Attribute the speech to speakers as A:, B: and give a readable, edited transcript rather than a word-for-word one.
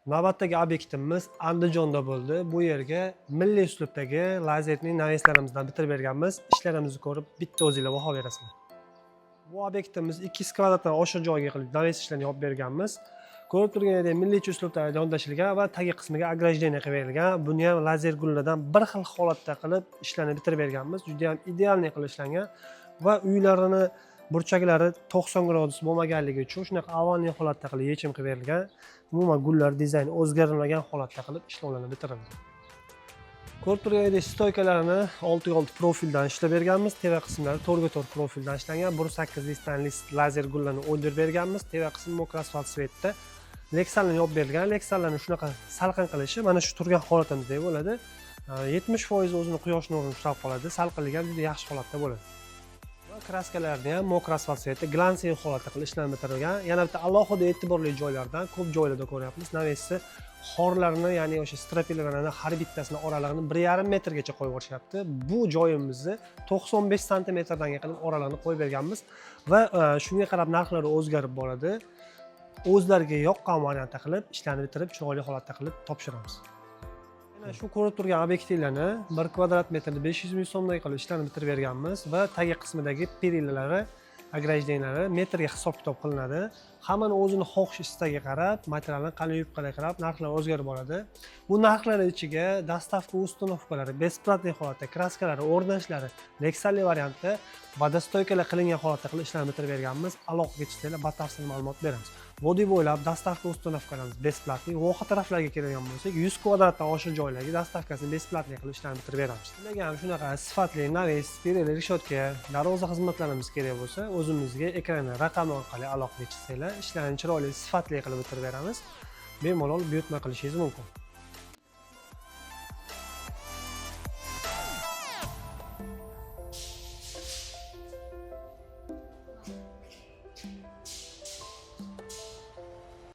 A: Navbatdagi obyektimiz Andijonda bo'ldi. Bu yerga milliy uslubdagi лазерный навес larimizdan bitirib berganmiz. Ishlarimizni ko'rib, bitta o'zinglar baho berasizlar. Bu obyektimiz 200 kvadratdan oshiq joyga qilib навес ishlarni yopib berganmiz. Ko'rib turganingizdek, milliycha uslubda yondashilgan va tagi qismiga ограждение qilib berilgan. Buni ham lazer gullardan bir xil holatda qilib ishlarni bitirib berganmiz. Juda ham идеальный qilib ishlangan va uylarini burchaklari 90 gradus bo'lmaganligi uchun shunaqa овальный holatda qilib yechim qilib berilgan. Umuman, gullar dizayni o'zgarilmagan holatda qilib ishlovlarni bitirildi. Ko'rib turganingizdek, стойка larini 6 ga 6 profildan ishlab berganmiz. Tepa qismlari 4 ga 4 profildan ishlangan. 1,8 listdan list lazer gullarni o'ldirib berganmiz. Tepa qismi мокрый asfalt цвет da leksanlarni yopib berilgan. Leksanlarni shunaqa salqin qilishi mana shu turgan holatimizdek bo'ladi. 70% o'zini quyosh nurini ushlab qoladi, salqinligi ham juda yaxshi holatda bo'ladi va краска larni ham мокрый asfalt цвет da глянцевый holatda qilib ishlanib bitirilgan. Yana bitta alohida e'tiborli joylardan, ko'p joylarda ko'ryapmiz, навес ni xorlarini, ya'ni o'sha стропила larni har bittasini oralig'ini 1,5 metrgacha qo'yib yuborishyapti. Bu joyimizni 95 santimetrdan qilib oralig'ini qo'yib berganmiz va shunga qarab narxlari o'zgarib boradi. O'zlariga yoqqan variantda qilib ishlarni bitirib, chiroyli holatda qilib topshiramiz. Mana shu ko'rib turgan obyektlarni 1 kvadrat metrni 500 ming so'mdan qilib ishlarni bitirib berganmiz va tagi qismidagi перила lari, ограждения lari metrga hisob kitob qilinadi. Hammani o'zini xohish istagiga qarab, materialni qalin yupqalarga qarab narxlar o'zgarib boradi. Bu narxlar ichiga доставка, установка lari бесплатный holatda, краска lari o'rnatishlari leksalli variantda, водостойка lar qilingan holatda qilib ishlarni bitirib berganmiz. Aloqaga chiqsanglar, batafsil ma'lumot beramiz. Vodiy bo'ylab доставка, установка larimiz бесплатный. Voha taraflarga keladigan bo'lsak, 100 kvadratdan oshiq joylarga доставка sini бесплатный qilib ishlarni bitirib beramiz. Sizlarga ham shunaqa sifatli навес, перила, решётка, darvoza xizmatlarimiz kerak bo'lsa, o'zimizga ekranda raqami orqali aloqaga chiqsanglar, ishlarni chiroyli, sifatli qilib bitirib beramiz. Bemalol buyurtma qilishingiz mumkin.